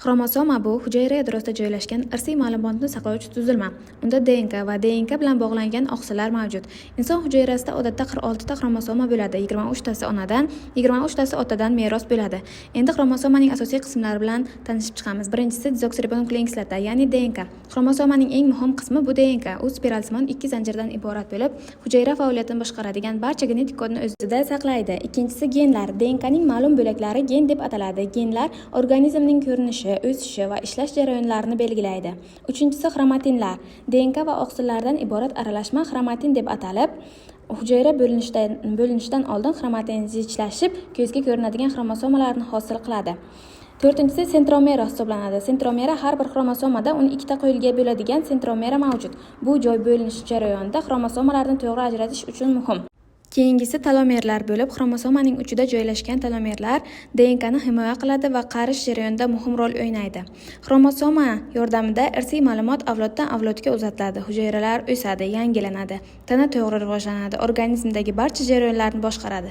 Xromosoma bu hujayra yadrosida joylashgan irsiy ma'lumotni saqlovchi tuzilma. Unda DNK va DNK bilan bog'langan oqsillar mavjud. Inson hujayrasida odatda 46 ta xromosoma bo'ladi. 23 tasi onadan, 23 tasi otadan meros bo'ladi. Endi xromosomaning asosiy qismlari bilan tanishib chiqamiz. Birinchisi dezoksiribonuklein kislota, ya'ni DNK. Xromosomaning eng muhim qismi bu DNK. U spiralsimon ikki zanjirdan iborat bo'lib, hujayra faoliyatini boshqaradigan barcha genetik kodni o'zida saqlaydi. Ikkinchisi genlar. DNKning ma'lum bo'laklari gen deb ataladi. Genlar organizmning ko'rinishi, o'sishi va ishlash jarayonlarini belgilaydi. Uchinchisi xromatinlar. DNK va oqsillardan iborat aralashma xromatin deb atalib, hujayra bo'linishdan oldin xromatin zichlashib, ko'zga ko'rinadigan xromosomalarni hosil qiladi. To'rtinchisi sentromera hisoblanadi. Sentromera: har bir xromosomada 12 ta qo'lga bo'ladigan sentromera mavjud. Bu joy bo'linish jarayonida xromosomalarni to'g'ri ajratish uchun muhim. Keyingisi telomerlar bo'lib, xromosomaning uchida joylashgan telomerlar DNKni himoya qiladi va qarish jarayonida muhim rol o'ynaydi. Xromosoma yordamida irsiy ma'lumot avloddan avlodga uzatiladi, hujayralar o'sadi, yangilanadi, tana to'g'ri rivojlanadi, organizmdagi barcha jarayonlarni boshqaradi.